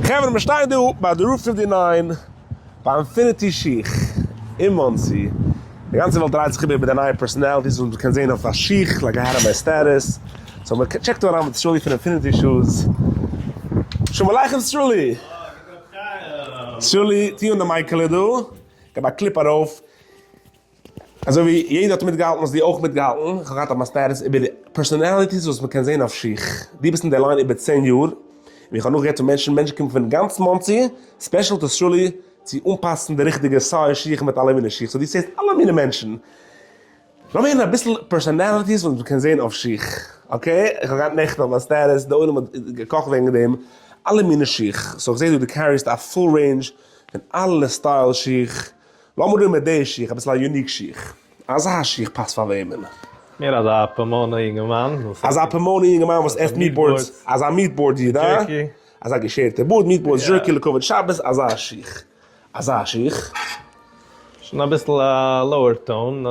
חברה מיר שטייען דא ביי די Route 59 ביי Infinity שיך אין מאנסי, די גאנצע וועלט דרייט זיך איבער מיט די נייע personalities וואס מ'קען זעהן אויף א שיך like I had on my status, so מען טשעקט דא אריין מיט שרולי פון Infinity Shoes, שלום עליכם שרולי! שרולי טוה אן די מייקעלע דא, געב א קליפ ארויף. אזוי ווי יעדער האט מיטגעהאלטן האסט דו אויך מיטגעהאלטן, איך האב געהאט א status איבער די personalities וואס מ'קען זען אויף שיך, דו ביסט אין די line איבער צען יאר, און איך האב נאכגעהערט פון מענטשן, מענטשן קומען פון גאנץ מאנסי special to שרולי צו אנפאסן די ריכטיגע size שיך מיט אלע מיני שיך, so דו זעסט אלע מיני מענטשן. לאמיר הערן אביסל personalities וואס מ'קען זען אויף שיך, okay? איך האב געהאט נעכטן אויף מיין status, די עולם האט געקאכט וועגן דעם, אלע מיני שיך, so איך זע דא דו carry סט א full range פון אלע style שיך, לאמיר רעדן מיט די שיך, אביסל א unique שיך. אזא שיך פאסט פאר וועמען? מער אזא פאמאנע יונגערמאן. אזא פאמאנע יונגערמאן וואס עסט meatballs, אזא meatball איד, הא? אזא געשערטע בארד, meatballs, jerky לכבוד שבת, אזא שיך. אזא שיך. שוין אביסל א lower tone.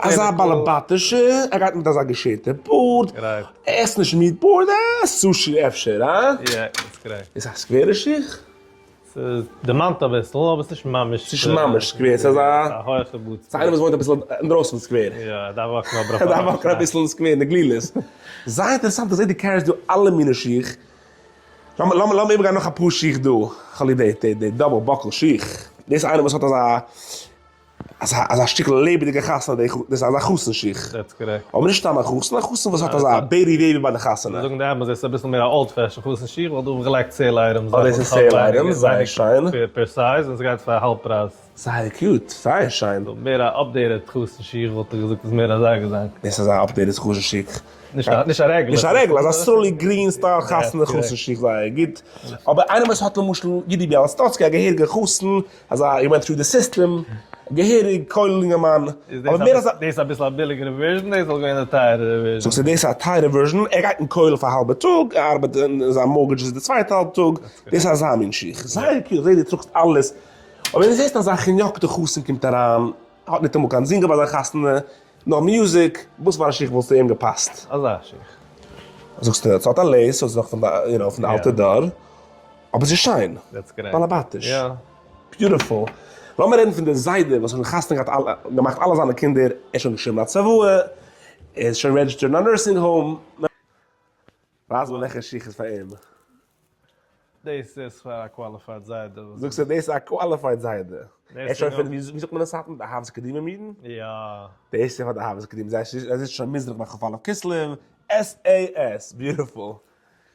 אזא באלעבאטישע, ער גייט מיט אזא געשערטע בארד, ער עסט נישט meatball, ער עסט sushi אפשר, הא? יא, that's correct. איז א סקווערע שיך? ס'דערמאנט אביסל, אבער ס'נישט ממש. ס'נישט ממש סקווער, ס'איז אזא. א הויכע בוט. ס'איז איינער וואס וואוינט אביסל אינדרויסן פון סקווער. יא, ער דארף וואקן א ער דארף וואקן אביסל אין סקווער, אין די גלילות. זייער אינטערעסאנט איך זעה דו carry סט דא אלע מיני שיך. לאמיר לאמיר לאמיר איבערגיין נאך אפאר שיך דא. כ'האב ליב די די די double buckle שיך. דאס איז איינער וואס האט אזא. אזא אזא שטיקל לעבעדיגע חתונה די דאס איז אזא חתן שיך. That's correct. אבער נישט סתם א חתן, א חתן וואס האט אזא baby baby ביי די חתונה. זאגן די אמת דאס איז אביסל מער א old fashion חתן שיך ווייל דא האב איך געלייגט sale items. אה דאס איז sale items, זייער שיין. פער size און ס'גייט פאר האלב פרייז. זייער cute, זייער שיין. מער א updated חתן שיך וואלט איך געזאגט איז מער אזא געזאנג. דאס איז א updated חתן שיך. נישט א regular. נישט א regular, אזא סרולי גרין style חתונה חתן שיך זייער גוט. אבער איינער וואס האט למשל יודי ביאלאסטאצקי א געהעריגע חתן אזא he went through the system, געהעריג כולל אינגערמאן, אבער מער אזא. דאס איז אביסל א ביליגערע version, דאס וואלט געווען די טייערערע version. זאגסטו דאס איז א טייערע version, ער גייט אין כולל פאר האלבע טאג, ער ארבעט אין זיין mortgage איז די צווייטע האלב טאג, דאס איז אזא מין שיך, זייער cute, כ'זעה דו טראגסט אלעס, אבער ווען דו זעסט אזא כניאק'טע חתן קומט אריין, האט ניטאמאל קיין זינגער ביי זיין חתונה, נאר music, וואס פאר א שיך וואלסטו אים געפאסט? אזא שיך. זאגסטו, ס'האט א lace, ס'איז נאך פון די, you know, פון די אלטע דור. אבער ס'איז שיין. באלעבאטיש. Beautiful. לאמיר רעדן פון די זיידע וואס האט שוין חתונה געהאט אלע, געמאכט אלע זיינע קינדער, ער איז שוין געשריבן א צוואה, ער איז שוין registered אין א nursing home. ווייז מיר וועלכע שיך איז פאר אים. דאס איז פאר א qualified זיידע. זאגסטו דאס איז א qualified זיידע. ער איז שוין פון, ווי זאגט מען אין סאטמאר, די אהבת קדימה אידן? יא. דאס איז פאר די אהבת קדימה, זיי זיצן שוין מזרח ביי כ"א כסלו, SAS, beautiful.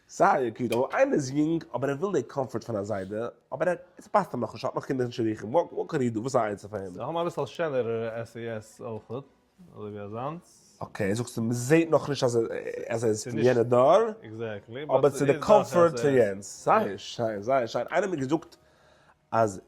זייער cute, אבער איינער איז יונג אבער ער וויל די comfort פון א זיידע, אבער ער, עס פאסט אים נאכנישט, ער האט נאך קינדער און שידוכים, what can he do, וואס איז א עצה פאר אים? זיי האבן אביסל שענערערע SAS אויכעט, אזוי ווי אזאנס. Okay, זאגסטו מען זעט נאכנישט אז ער איז פון יענע דור, Exactly, אבער ס'איז די comfort פון יענץ, זייער שיין, זייער שיין, איינער האט מיר געזאגט אז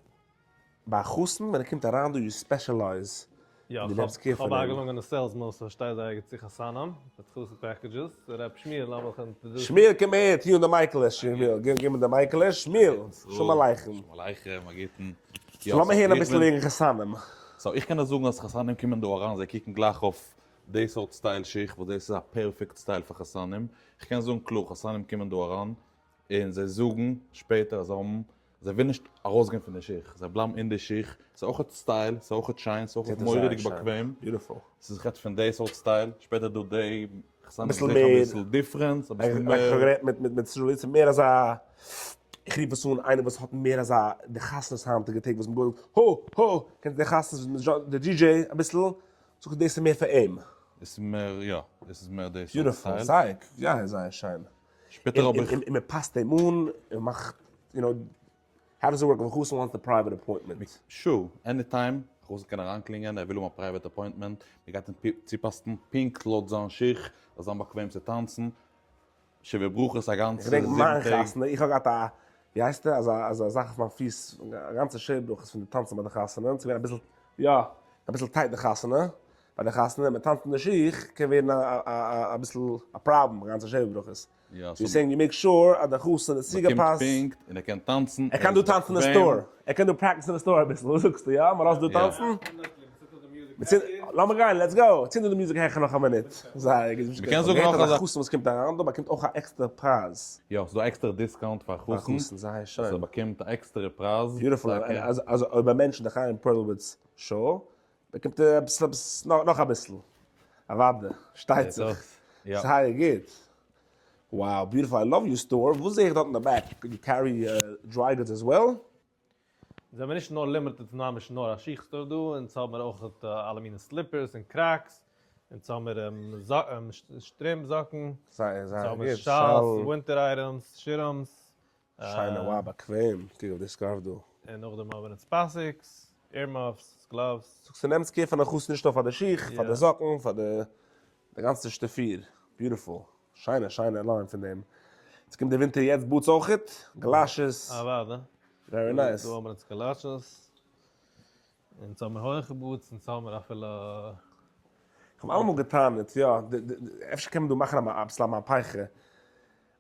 ביי א חתן ווען ער קומט אריין דא you specialize יא, און דו נעמסט care כ'האב פון א אים. געלונגענע salesman וואס פארשטייט זייער גוט צו חתנים, מיט חתן packages, ר' שמואל לאמיך introduce ן. שמואל קום אהער, טוה אן די מייקעלע, שמואל, גיב אים די מייקעלע, שמואל, שלום עליכם. שלום עליכם, א גוטן. So לאמיר הערן אביסל וועגן חתנים. So איך קען דיר זאגן אז חתנים קומען דא אריין זיי קוקן גלייך אויף די סארט style שיך וואס דאס איז א perfect style פאר חתנים, איך קען זאגן קלאר חתנים קומען דא אריין און זיי זאגן שפעטער אז זיי האבן, זיי ווילן נישט ארויסגיין פון די שיך, זיי בלייבן אין די שיך, ס'איז אויכעט style, ס'איז אויכעט שיין, ס'איז אויכעט מורא'דיג באקוועם, ס'איז כ'רעד פון די סארט style, שפעטער דא די, כ'זעה אביסל difference, אביסל מער. איך האב גערעדט מיט מיט סרולי, ס'איז מער אזא, איך רוף עס אן איינער וואס האט מער אזא, די חתונות היינטיגע טעג וואס מ'גאט הא הא, קענסט די חתונות מיט די DJ אביסל, זאג איך דאס איז מער פאר אים. דאס איז מער יא, דאס איז מער די סארט style. Beautiful, זייער זייער זייער שיין. שפעטער האב איך. און מען פאסט אים אן, און מאכט, you know, how does it work if a חתן wants a private appointment? Sure, any time, א חתן קען אריינקלינגען, ער וויל האבן א private appointment, מען גייט אים צופאסן פונקט לויט זיין שיך, זאל זיין באקוועם צו טאנצן, שבע ברכות א גאנצע איך געדענק זיבן מיין טעג. חתונה, איך האב געהאט א, ווי הייסט ער, אזא אזא זאך אויף מיין פיס, א גאנצע שבע ברכות פון די טאנצן ביי די חתונה, ס'איז געווען אביסל, יא, אביסל tight די חתונה, ביי די חתונה, מען טאנצט אין די שיך, קען ווערן א אביסל א פראבלעם, א גאנצע שבע ברכות. יא, so saying you make sure אז די חתן איז צוגעפאסט. באקומט פונקט און ער קען טאנצן. ער קען דא טאנצן אין store. ער קען דא practice אין די store אביסל. וואס זאגסטו? יא? מען לאזט דא טאנצן? לאמיר גיין, let's go! צינד אן די מוזיק העכער נאך א מינוט. זייער גוט. מ'קען זאגן נאך א זאך. א חתן וואס קומט אריין דא באקומט אויך א עקסטערע פרייז. יא, ס'איז דא א עקסטערע discount פאר פאר חתן. חתן, זייער שיין. וואס ער באקומט א עקסטערע פרייז. Beautiful, אז אויב א מענטש אין די חיים פערלאוויץ show, באקומט ער אביסל עפעס נאך אביסל. אוואדע, שטייט זיך. זייער גוט. Wow, beautiful, I love your store. וואס זעה איך דארט אין די back? You carry dry goods as well? זעמיר נישט נאר limited צו ממש נאר א שיך store דא, אונז האבן מיר אויך אלע מיני slippers און Crocs, אונז האבן מיר שטרימפ זאקן, זייער זייער אונז האבן מיר גוט, shawls, שאל. winter items, שירעמס. שיינע wow באקוועם, קוק אויף די scarf דא. און נאכדעם האבן מיר אונז פאסיקס, earmuffs, gloves. זאגסט דו נעמסט care פאר די חתן נישט נאר פאר די שיך, פאר די זאקן, פאר די די גאנצע שטאפיר, beautiful, שיינע שיינע line פון דעם. יעצט קומט די ווינטער יעצט boots אויכעט, גאלאשעס. אוואדע. Very nice. דא האבן מיר אונז גאלאשעס, אונז האבן מיר הויכע boots, אונז האבן מיר אפילו. איך האב אלעמאל געטענה'ט, יא, אפשר קען מען דא מאכן אביסל א מהפכה,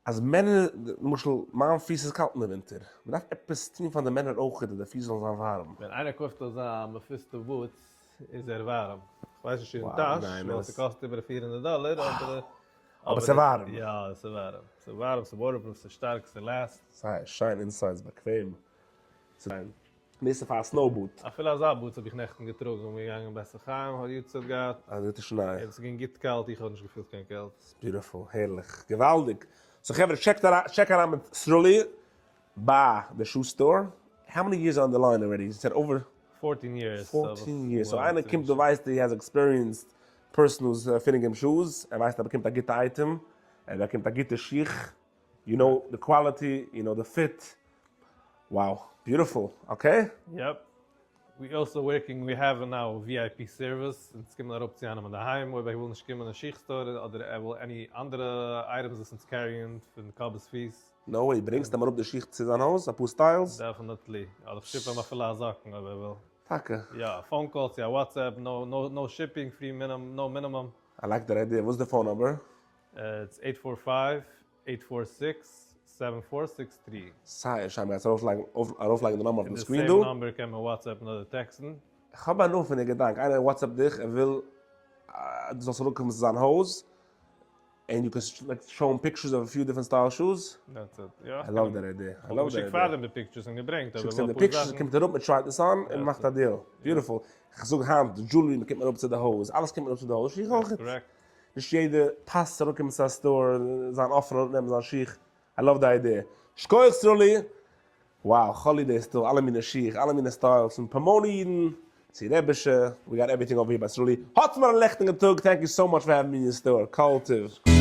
אז מענער, למשל מיין פיס איז קאלט אין די ווינטער, מען דארף עפעס טון פאר די מענער אויכעט אז די פיס זאלן זיין ווארעם. ווען איינער קויפט אזא Mephisto boots איז ער ווארעם. כ'ווייס נישט אין טאש, ווייל ס'קאסט איבער 400 דאלער, אבער. אבער ס'איז ווארעם. יא, ס'איז ווארעם. ס'איז ווארעם, ס'איז waterproof, ס'איז שטארק, ס' last. זייער שיין inside, באקוועם. דאס איז פאר א snow boot. אפילו אזא boots האב איך נעכטן געטראגן און געגאנגען בית החיים, האט יארצייט געהאט. א גוטע שניי. און ס'איז געווען גוט קאלט, איך האב נישט געפילט קיין קעלט. Beautiful, הערליך, געוואלדיג. So חברה, check ט אריין, check אריין מיט סרולי ביי די shoe store. How many years on the line already? You said over 14 years. 14 years. So איינער קומט דא ווייסט ער he has experienced person who's fitting him shoes, ער ווייסט ער באקומט א גוטע אייטעם, ער באקומט א גוטע שיך, you know the quality, you know the fit. Wow, beautiful, okay. Yep. We also working, we have now VIP service, אונז קומען אראפ צו איינעם אינדערהיים אויב ער וויל נישט קומען אין שיך store אדער ער וויל any אנדערע items וואס אונז carry ען פון קאבעס פיס. No way, ברענגסט אים אראפ די שיך צו זיין הויז, אפאר styles? Definitely, אדער איך ship אים אפילו א זאקן אויב ער וויל. טאקע? יא, phone call צו א WhatsApp, no shipping free no minimum. I like that idea, וואס איז די phone number? It's 845 846 7463. זייער שיין, מ'גייט ארויפלייגן די number אויף די screen דא. די same number קען מען WhatsApp ן אדער טעקסטן. כ'האב הנאה פון די געדאנק, איינער WhatsApp דיך, ער וויל דו זאלסט אראפקומען צו זיין הויז, and you can like show him pictures of a few different style shoes. That's it, יא. I love that idea, I love that idea. כ'האב געשיקט פארדעם די pictures און געברענגט, אבער שיקסט אים די pictures, קומט אראפ, מען try ט עס אן, און מאכט א deal. Beautiful. כ'זאג היינט, די jewelry, מען קומט אראפ צו די הויז, אלעס קומט מען אראפ צו די הויז, שיך אויך. נישט יעדער פאסט צו אראפקומען צו א store, זיין אפען אראפנעמען זיין שיך, I love the idea. שכוח סרולי! Wow, כאלי די style, אלע מיני שיך, אלע מיני styles, פון פאמאנע אידן, צו רעבישע, we got everything over here ביי סרולי. האטס מיר א לעכטיגן טאג, thank you so much for having me in your store, כל טוב.